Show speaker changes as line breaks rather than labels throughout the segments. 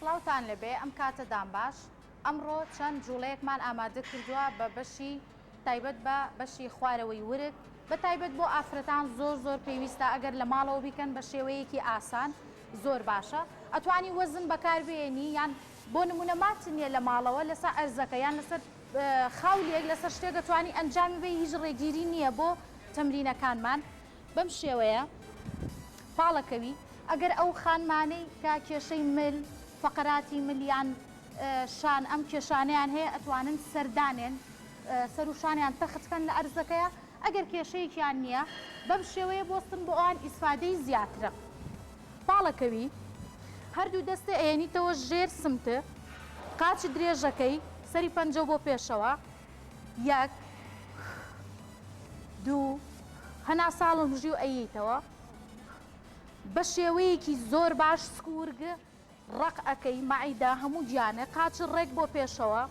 سڵاوتان لێبێ ئەم کاتەدان باش ئەمڕۆ چەند جوڵەیەکمان ئامادە کردووە بە بەشی تایبەت بە بەشی خوارەوەی ورگ بە تایبەت بۆ ئافرەتان زۆر زۆر پێویستە ئەگەر لە ماڵەوە بیکەن بە شێوەیەکی ئاسان زۆر باشە ئەتوانی وەزن بەکار بێنی یان بۆ نمونە مات نیە لە ماڵەوە لەسەر ئەرزەکە یان لەسەر خاولیەک لەسەر شتێک ئەتوانی ئەنجامی بەی هیچ ڕێگیری نیە بۆ تەمرینەکانمان بەم شێوەیە پاڵەکەوی ئەگەر ئەو خانمانەی کە کێشەی مل فەقەراتی مل یان شان ئەم کێشانەیان هەیە ئەتوانن سەردانێن سەر و شانیان تەخت کەن لە ئەرزەکەیا ئەگەر کێشەیەکیان نییە بەم شێوەیە بۆستن بۆ ئەوان ئیسفادەی زیاترە پاڵەکەوی هەردوو دەستێ ئەیەنیتەوە ژێر سمت قاچ درێژەکەی سەری پەنجەو بۆ پێشەوە یەک دوو هەناساڵمژی و ئەیەیتەوە بە شێوەیەکی زۆر باش سکورگ ڕەق ئەکەی مەعیدە هەموو گیانێ قاچ ڕێک بۆ پێشەوە.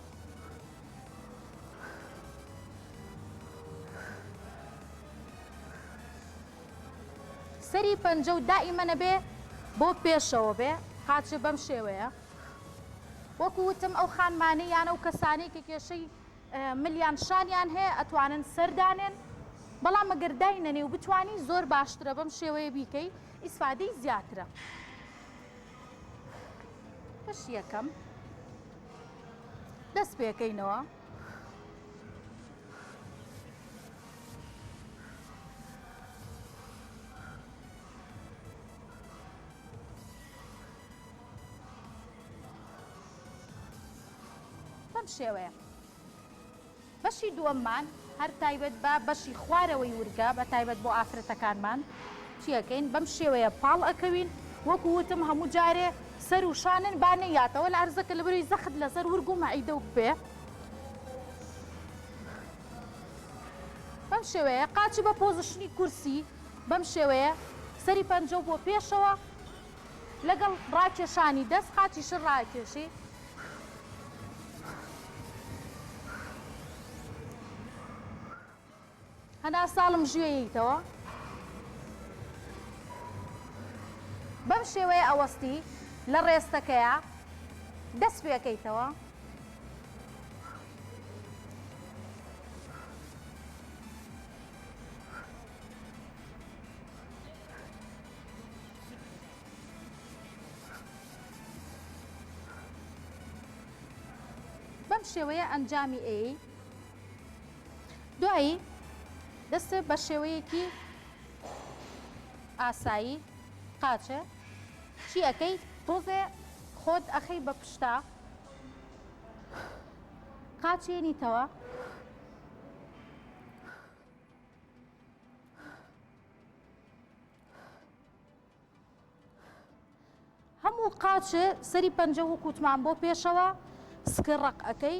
سەری پەنجە و دائیمە نەبێ بۆ پێشەوە بێ قاچ بەم شێوەیە وەکو وتم ئەو خانمانەی یان ئەو کەسانەی کە کێشەی ملیان شانیان هەیە ئەتوانن سەر دانێن بەڵام ئەگەر داینەنێ و بتوانی زۆر باشترە بەم شێوەیە بیکەی ئیسفادەی زیاترە. بەش یەکەم دەست پێکەینەوە. بەم شێوەیە بەشی دووەممان هەر تایبەت بە بەشی خوارەوەی ورگە بە تایبەت بۆ ئافرەتەکانمان چیەکەین بەم شێوەیە پاڵ ئەکەوین وەکو وتم هەموو جارێ سەر و شانن با نەیاتەوە لە ئەرزەکە لەبەرەوەی زەخت لەسەر ورگ و مەعیدە و پێ بەم شێوەیە قاچ بە position ی کورسی بەم شێوەیە سەری پەنجە بۆ پێشەوە لەگەڵ ڕاکێشانی دەست قاچیشت ڕاکێشی. هەناساڵم ژوێیتەوە بەم شێوەیە ئەوەستی لە ڕێستەکەیا دەست پێکەیتەوە. بەم شێوەیە ئەنجامی ئەیەی دوایی دەستت بە شێوەیەکی ئاسایی قاچێ چی ئەکەی تۆزێ خۆت ئەخەی بە پشتا قاچێنیتەوە هەموو قاچ سەری پەنجە وکوتمان بۆ پێشەوە سکە ڕەق ئەکەی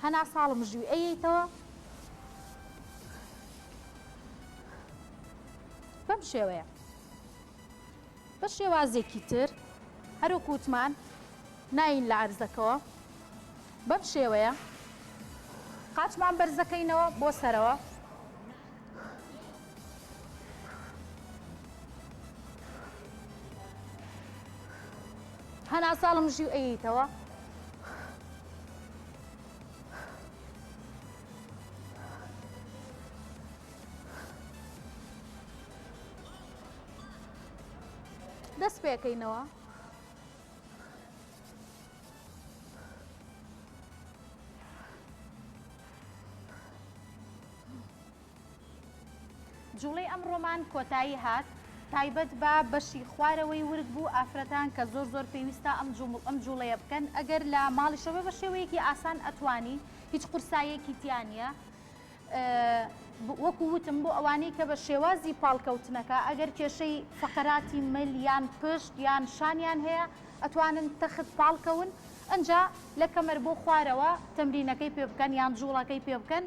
هەنا ساڵم ژوی ئەیەیتەوە بەم شێوەیە بە شێوازێکی تر هەروکوتمان ناین لە عەرزەکەوە بەم شێوەیە قاچمان بەرزەکەینەوە بۆ سەرەوە هەناساڵم ژی و ئەیەیتەوە. دەست پێکەینەوە. جوڵەی ئەمڕۆمان کۆتایی هات تایبەت بە بەشی خوارەوەی ورگ بوو ئافرەتان کە زۆر زۆر پێویستە ئەم جومڵ ئەم جوڵەیە بکەن ئەگەر لە ماڵیشەوە بە شێوەیەکی ئاسان ئەتوانی هیچ قورساییەکی تیا نییە وەکو وتم بۆ ئەوانەی کە بە شێوازی پاڵکەوتنەکە ئەگەر کێشەی فەقەراتی مل یان پشت یان شانیان هەیە ئەتوانن تەخت پاڵکەون ئەنجا لە کەمەر بۆ خوارەوە تەمرینەکەی پێ بکەن یان جوڵەکەی پێ بکەن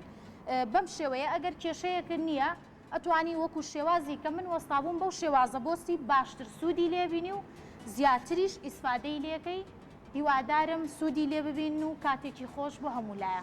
بەم شێوەیە ئەگەر کێشەیەکت نییە ئەتوانی وەکو شێوازی کە من وەستابووم بەو شێوازە بۆستی باشتر سوودی لێبینی و زیاتریش ئیسفادەی لێکەی هیوادارم سوودی لێ ببین و کاتێکی خۆش بۆ هەموو لایە.